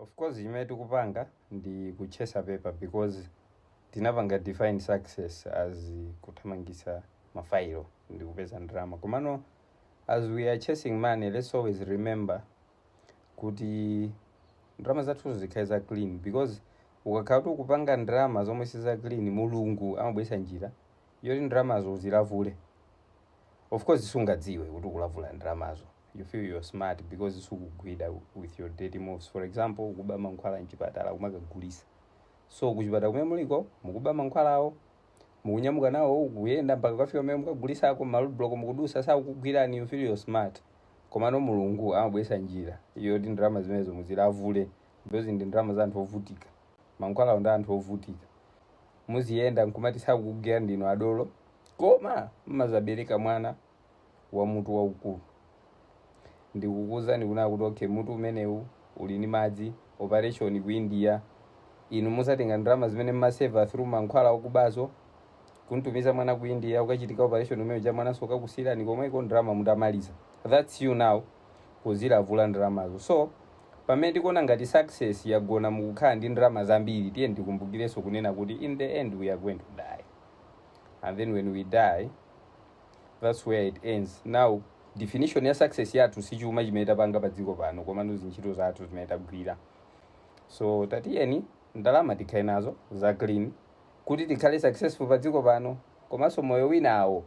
Of course, chimene tikupanga ndi kuchesa paper because tinapanga define success as kuthamangisa mafailo ndi kupeza ndalama. Komano as we are chasing money, let's always remember kuti ndalama zathuzo zikhale za clean, because ukakhala kuti ukupanga ndalama zomwe si za clean, Mulungu amabweretsa njira yoti ndalamazo uzilavule. Of course, sungadziwe kuti ukulavula ndalamazo. You feel you're smart because sukugwida with your dirty moves. For example, ukuba mankhwala mchipatala, kumakagulisa. So kuchipatala kumene muliko mukuba mankhwalawo, mukunyamuka nawo, kuyenda mpaka kukafika kumene mukagulisako, ma roadblock mukudusa, sakukugwirani. You feel you're smart, komano Mulungu amabweretsa njira yoti ndalama zimenezo muzilavule because ndi ndalama za anthu ovutika. Mankhwalawo ndi anthu ovutika. Muziyenda nkumati sakukugwira, ndinu adolo, koma mmazabereka mwana wa mutu waukulu. Ndikukuwuzani kunena kuti okay, mutu umenewu uli ndi madzi, operation ku India. Inu musatenga ndalama zimene mmaseva through mankhwala okubazo kuntumiza mwana ku India, ukachitika operation umene cha mwananso ukakusiyirani komweko, ndalama mutamaliza. That's you now kuzilavula ndalamazo. So pamene tikuona ngati success yagona mukukhala ndi ndalama zambiri, tiye ndikumbukirenso kunena kuti in the end we are going to die, and then when we die, that's where it ends. Now, definition ya success yathu si chuma chimene tapanga pa dziko pano, komano zintchito zathu zimene tagwira. So tatiyeni ndalama tikhale nazo za clean kuti tikhale successful pa dziko pano komanso moyo winawo.